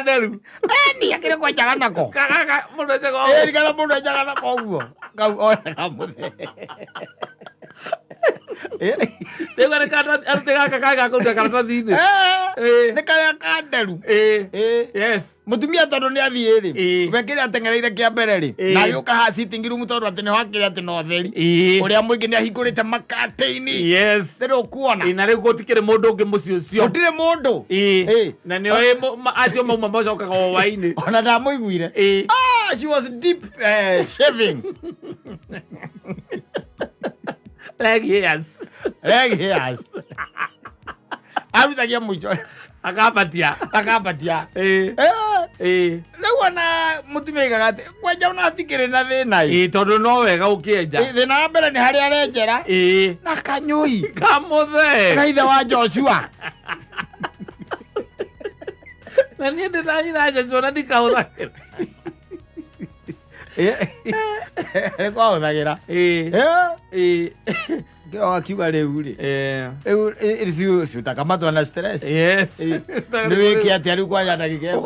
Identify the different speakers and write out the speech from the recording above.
Speaker 1: Nderu.
Speaker 2: Ni akĩrĩ kwenjaga nako.
Speaker 1: Kagaka mũndũ enjaga ũũ.
Speaker 2: Ĩĩ kana mũndũ enjaga nako ũguo. Kau oyaga mũthee.
Speaker 1: Rĩu nĩ karatathi arute gaka kaĩ ga kũruta karatathi-inĩ. Ĩĩ.
Speaker 2: Nĩ karĩa ka nderu.
Speaker 1: Ĩĩ.
Speaker 2: Ĩĩ.
Speaker 1: Yes.
Speaker 2: Mũtumia tondũ nĩ athiĩ rĩ,
Speaker 1: Ĩĩ.
Speaker 2: we kĩrĩa ateng'ereire kĩa mbere rĩ,
Speaker 1: Ĩĩ.
Speaker 2: na agĩũka haha sitting room tondũ atĩ nĩho akĩrĩ atĩ na ũtheri.
Speaker 1: Ĩĩ.
Speaker 2: Ũrĩa mũingĩ nĩ ahingũrĩte makatĩini.
Speaker 1: Yes.
Speaker 2: Rĩrĩ ũkuona.
Speaker 1: Ĩĩ, na rĩu gũtikĩrĩ mũndũ ũngĩ mũciĩ ũcio.
Speaker 2: Gũtirĩ mũndũ.
Speaker 1: Ĩĩ.
Speaker 2: Ĩĩ.
Speaker 1: Na nĩ oĩ acio mauma macokaga o hwaĩ-inĩ.
Speaker 2: Ona ndamũiguire.
Speaker 1: Ĩĩ.
Speaker 2: Ah, she was deep shaving.
Speaker 1: Leg hairs.
Speaker 2: Leg hairs. Arutagia mũico.
Speaker 1: Akambatia.
Speaker 2: Akambatia.
Speaker 1: Ĩĩ.
Speaker 2: Eh,
Speaker 1: Ĩĩ.
Speaker 2: Rĩu ona mũtumia aigaga atĩ kwenja ona hatikĩrĩ na thĩna ĩ.
Speaker 1: Ĩĩ, tondũ no wega ũkĩenja.
Speaker 2: Ĩ, Thĩna wa mbere nĩ harĩa arenjera
Speaker 1: Ĩĩ.
Speaker 2: na kanyũi
Speaker 1: Kamũthee.
Speaker 2: ka ithe wa Joshua.
Speaker 1: Na niĩ ndĩ na nyina Joshua na ndikahũthagĩra.
Speaker 2: Nĩ kwahũthagĩra.
Speaker 1: Ĩĩ.
Speaker 2: Eh,
Speaker 1: Ĩĩ.
Speaker 2: Kĩro akiuga rĩu rĩ.
Speaker 1: Eh.
Speaker 2: Rĩu ĩ- ĩ- utakamatwa na stress.
Speaker 1: Yes.
Speaker 2: Nĩ wĩke atĩa rĩu kwanja ndagĩka ĩyo?